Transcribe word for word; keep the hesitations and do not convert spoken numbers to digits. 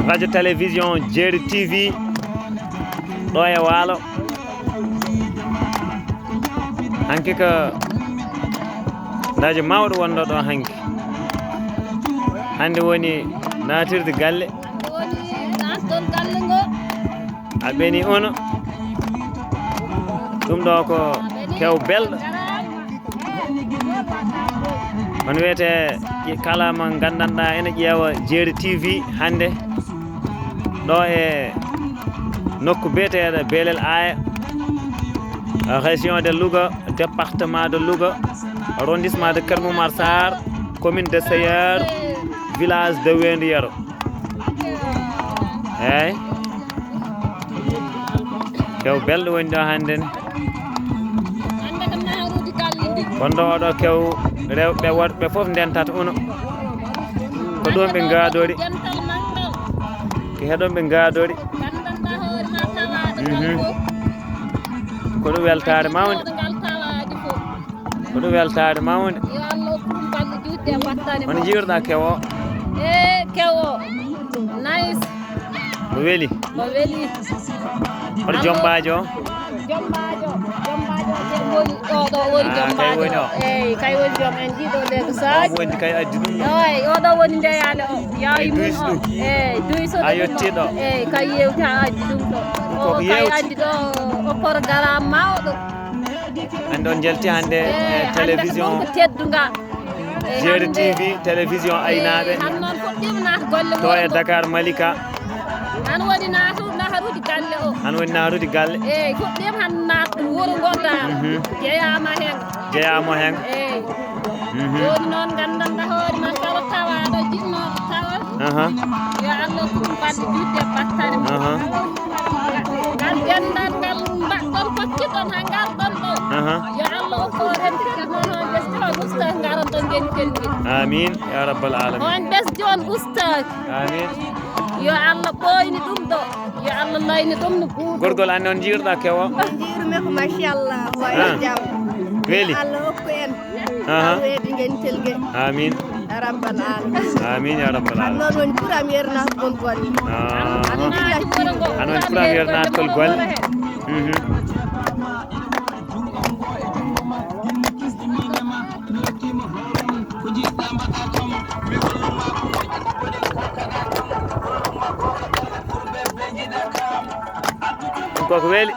Radio Télévision Jeeri T V ɗo e Waalo. Hanki ko ndaje mawɗo wonɗo ɗo hanki. Hannde woni naatirde galle. Hannde woni naatgol galle ngo. A ɓeni ono. Ɗum ɗo ko kew belɗo. On wiyete kala mo nganndanɗaa ene ƴeewa Jeeri T V hannde ɗo e nokku biyeteeɗo Belel Aya, région de Louga, département de Louga, arrondissement de Keur Momar Sarr, commune de Seyeur, village de Weendu Yero. Eeyi. Kew belɗo woni ɗo hannde ne. Wonɗo oɗo kew rewɓe worɓe fof ndentata uno. Ko ɗum ɓe ngaadori. Ko heɗon ɓe ngaadori. Mhm. Ko ɗum weltaare mawnde. Ko ɗum weltaare mawnde. Yo Allah hokku ɗum balɗe juutɗe e battane. Hono njiiruɗaa kew o? E kew o. Nice. Mo weli? Mo weli. Hoto jombaajo o? Jombaajo. Jombaajo o, kay woni ɗo, ɗo woni jombaajo o. Eeyi, kay woni joom en ɗiɗo ɓe ko saaji. Woni kay addi ɗum ɗo. Eeyi, oɗo woni ndeyaale o. Yaawi mum o. Eeyi, duyso ɗum o. A yettii ɗo. Eeyi, kay yewti haa addi ɗum ɗo. O kay addi ɗo, o programme mawɗo. En ɗon njalti hannde e télévision Jeeri T V, télévision aynaaɓe. Han noon fuɗɗiima naat golle to e Dakar Malika. Han woni naatu naharude galle o. Han woni naharude galle. Eeyi, fuɗɗiima han naat wuro ngo daaw. Mhm. Jeyaama heen. Jeyaama heen. Eeyi. Mhm. Jooni noon nganndanɗaa hoore ma kala tawaaɗo jiɗnooɗo tawa. Aha. Yo Allah hokku ɗum balɗe juutɗe e battane mum. Aha. Ngal denndanngal mbaɗɗon kokkitɗon haa ngarɗon ɗo. Aha. Yo Allah hokku o remtirde noon on ɓesdi on ustaaki ngaron ɗo ngeni kelgel. Amin ya rabbal alamin. On ɓesdi on ustaaki. Amin. Yo Allah ɓooyni ɗum ɗo. Yo Allah layni ɗum no buuɗi. Gorgol an noon njiiruɗaa kew o? Njiirumi ko machallah. Wayo jam. Weli? Allah hokku en. Aha. Weedi ngentel nge. Amin. Ya rabbal alamin. Amin ya rabbal alamin. Noon woni première naatgol golle. Aha. An woni première naatgol golle. Mhm. Koko weli.